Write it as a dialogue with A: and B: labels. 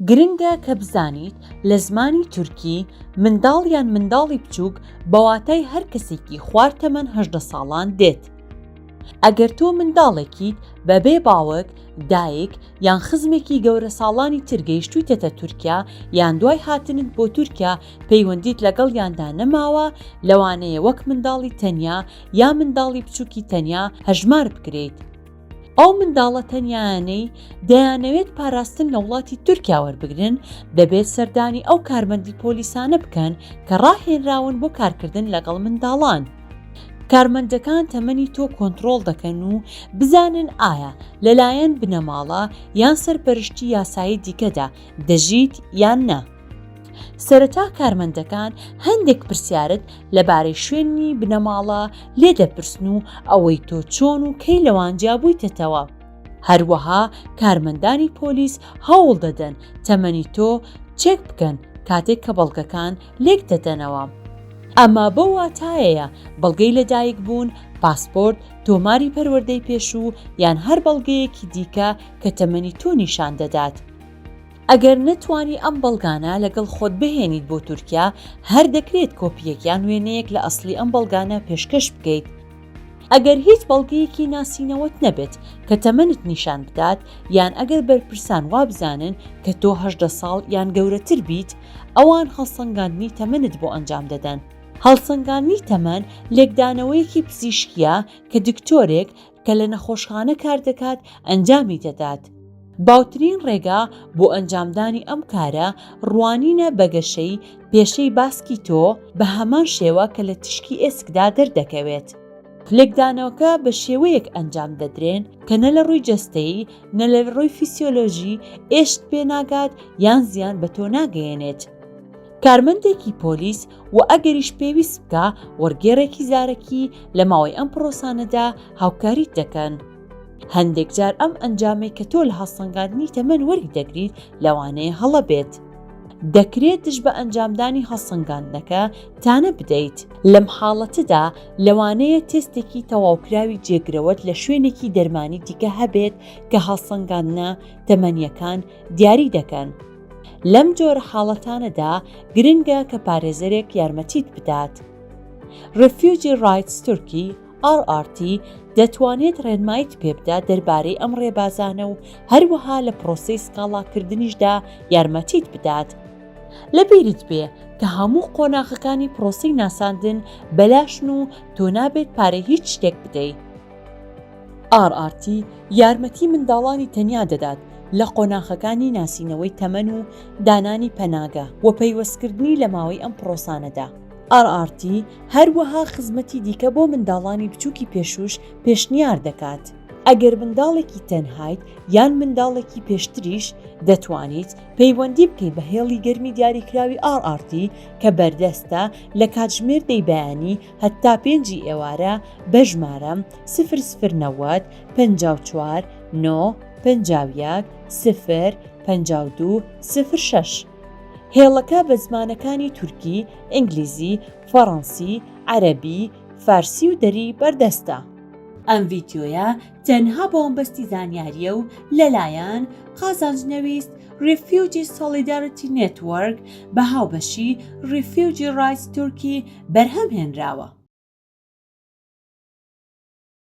A: گرنگە کە بزانیت لە زمانی تورکی، منداڵ یان منداڵی بچووک بە واتای هەر کەسێکی خوار تەمەن 18 ساڵان دێت. ئەگەر تۆ منداڵێکیت بەبێ باوک، دایک، یان خزمێکی گەورەساڵانی تر گەیشتوویتەتە تورکیا یان دوای هاتنت بۆ تورکیا پەیوەندیت لەگەڵیاندا نەماوە، لەوانەیە وەک منداڵی تەنیا یا منداڵی بچووکی تەنیا هەژمار بکرێیت. ئەو منداڵە تەنیایانەی دەیانەوێت پاراستن لە وڵاتی تورکیا وەربگرن، دەبێت سەردانی ئەو کارمەندی پۆلیسانە بکەن کە ڕاهێنراون بۆ کارکردن لەگەڵ منداڵان. کارمەندەکان تەمەنی تۆ کۆنتڕۆڵ دەکەن و بزانن ئایا لەلایەن بنەماڵە یان سەرپەرشتی یاسایی دیکەدا دەژیت یان نا. سەرەتا کارمەندەکان هەندێک پرسیارت لەبارەی شوێنی بنەماڵە لێ دەپرسن و ئەوەی تۆ چۆن و کەی لەوان جیابوویتەتەوە. هەروەها کارمەندانی پۆلیس هەوڵ دەدەن تەمەنی تۆ چێک بکەن کاتێک کە بەڵگەکان لێک دەدەنەوە. ئەمە بەو واتایەیە بەڵگەی لەدایکبوون، پاسپۆرت، تۆماری پەروەردەی پێشوو یان هەر بەڵگەیەکی دیکە کە تەمەنی تۆ نیشان دەدات. ئەگەر نەتوانی ئەم بەڵگانە لەگەڵ خۆت بهێنیت بۆ تورکیا، هەر دەکرێت کۆپییەک یان وێنەیەک لە ئەسڵی ئەم بەڵگانە پێشکەش بکەیت. ئەگەر هیچ بەڵگەیەکی ناسینەوەت نەبێت کە تەمەنت نیشان بدات، یان ئەگەر بەرپرسان وابزانن کە تۆ 18 ساڵ یان گەورەتر بیت، ئەوان هەڵسەنگاندنی تەمەنت بۆ ئەنجام دەدەن. هەڵسەنگاندنی تەمەن لێکدانەوەیەکی پزیشکییە کە دکتۆرێک کە لە نەخۆشخانە کاردەکات ئەنجامی دەدات. باوترین ڕێگا بۆ ئەنجامدانی ئەم کارە ڕوانینە بە گەشەی پێشەی باسکی تۆ بە هەمان شێوە کە لە تیشکی ئێسکدا دەردەکەوێت. لێکدانەوەکە بە شێوەیەک ئەنجام دەدرێن کە نە لە ڕووی جەستەیی نە لە ڕووی فیسیۆلۆژی ئێشت پێ ناگات یان زیان بە تۆ ناگەیەنێت. کارمەندێکی پۆلیس و ئەگەریش پێویست بکا وەرگێڕێکی زارەکی لە ماوەی ئەم پرۆسانەدا هاوکاریت دەکەن. هەندێک جار ئەم ئەنجامەی کە تۆ لە هەڵسەنگاندنی تەمەن وەری دەگریت لەوانەیە هەڵە بێت. دەکرێت دژ بە ئەنجامدانی هەڵسەنگاندنەکە تانە بدەیت. لەم حاڵەتەدا لەوانەیە تێستێکی تەواوکراوی جێگرەوەت لە شوێنێکی دەرمانی دیکە هەبێت کە هەڵسەنگاندنە تەمەنییەکان دیاری دەکەن. لەم جۆرە حاڵەتانەدا گرنگە کە پارێزەرێک یارمەتیت بدات. Refugee Rights Turkey، RRT، دەتوانێت ڕێنماییت پێبدات دەربارەی ئەم ڕێبازانە و هەروەها لە پرۆسەی سکاڵاکردنیشدا یارمەتیت بدات. لەبیرت بێ کە هەموو قۆناغەکانی پرۆسەی ناساندن بەلاشن و تۆ نابێت پارەی هیچ شتێک بدەیت. RRT یارمەتی منداڵانی تەنیا دەدات لە قۆناخەکانی ناسینەوەی تەمەن و دانانی پەناگە و پەیوەستکردنی لە ماوەی ئەم پرۆسانەدا. RRT هەروەها خزمەتی دیکە بۆ منداڵانی بچووکی پێشووش پێشنیار دەکات. ئەگەر منداڵێکی تەنهایت یان منداڵێکی پێشتریش، دەتوانیت پەیوەندی بکەیت بە هێڵی گەرمی دیاریکراوی RRT کە بەردەستە لە کاتژمێر دەی بەیانی هەتا پێنجی ئێوارە بە ژمارە، سفر سفر 90 54 9 51 سفر 52 سفر شەش. هێڵەکە بە زمانەکانی تورکی، ئینگلیزی، فەڕەنسی، عەرەبی، فارسی و دەری بەردەستە. ئەم ڤیدیۆیە تەنها بۆ مەبەستی زانیارییە و لەلایەن، قازانج نەویست، Refugee Solidarity Network، بە هاوبەشی Refugee Rights Turkey بەرهەم هێنراوە.